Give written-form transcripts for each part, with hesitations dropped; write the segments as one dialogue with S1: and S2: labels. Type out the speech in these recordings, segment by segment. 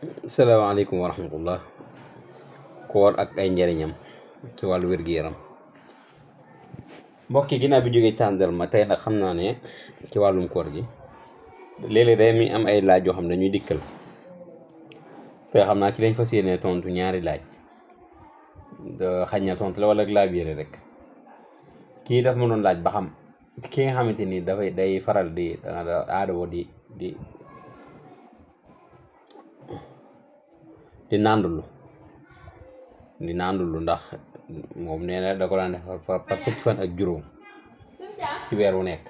S1: salaamaaleykum wa rahmatullah. Koor ak ay njariñam ci wàllu wér-gu-yaram. mbokk yi ginnaaw bi jógee tàndarma tey nag xam naa ne ci wàllum koor gi léeg-léeg day mi am ay laaj yoo xam ne dañuy dikkal te xam naa ci lañ fas yéene tontu ñaari laaj xañ na tontu la wala laaj yére rek. kii daf ma doon laaj ba xam ki nga xamante ni day faral di aadawo di nàndulu ndax moom nee na da ko daan def par fukki fan ak juróom ci weer wu nekk.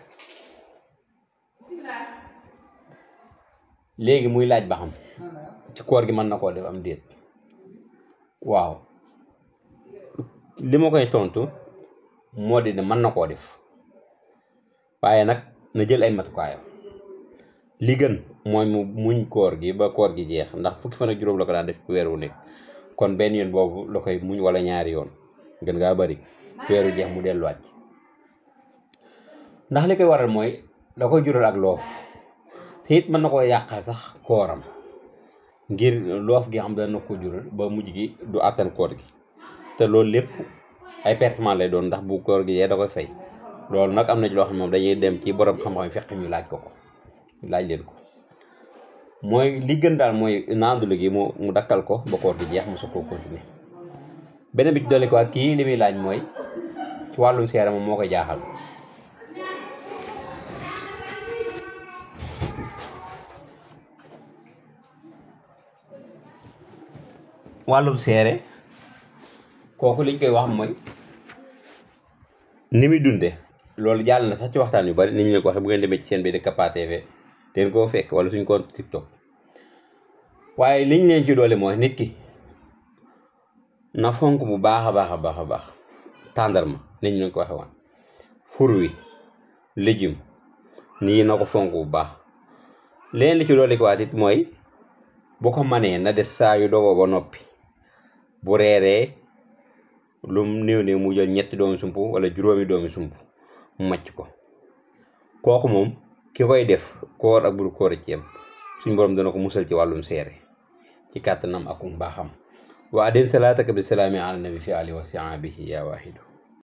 S1: léegi muy laaj ba xam ci koor gi mën na koo def am déet. waaw li ma koy tontu moo di ne mën na koo def waaye nag na jël ay matukaayam. li gën mooy mu muñ koor gi ba koor gi jeex ndax fukki fan ak juróom la ko daan def ci weer wu nekk. kon benn yoon boobu la koy muñ wala ñaari yoon gën ngaa bari weeru jeex mu delluwaat ci ndax li koy waral mooy da koy jural ak loof te it mën na koo yàqal sax kooram ngir loof gi xam dana ko jural ba mujj gi du àttan koor gi te loolu lépp ay pertement lay doon ndax bu koor gi yee da koy fay. loolu nag am na ci loo xam ne moom dañuy dem ci borom xam-xam fekk ñu laaj ko laaj leen ko. mooy li gën daal mooy naandulu gi mu dakkal ko ba koor gi jeex mu soog koo continuer. beneen bi ci dolli ko ak kii li muy laaj mooy ci wàllum seere moom moo koy jaaxal. wàllum seere kooku liñ koy wax mooy ni muy dunde loolu jàll na sax ci waxtaan yu bari ni ñu leen ko waxee bu ngeen demee ci seen bi de Capa TV den koo fekk wala suñ compte TikTok. waaye liñ leen ci doole mooy nit ki na fonk bu baax a baax tàndarma niñ leen ko waxee woon fur wi légume nii na ko fonk bu baax. leen li ci doole ko waat it mooy bu ko manee na def saa yu dogoo ba noppi bu reeree lum néew mu jël 3 doomi sump wala 5 doomi sump mu macc ko. kooku moom ki koy def koor ak buru koor ci yam suñ borom dana ko musal ci wàllum seere ci kàttanam ak mbaaxam. wa adim salaataka bi salaami ala nabi fi alihi wa sahbihi ya wahidu.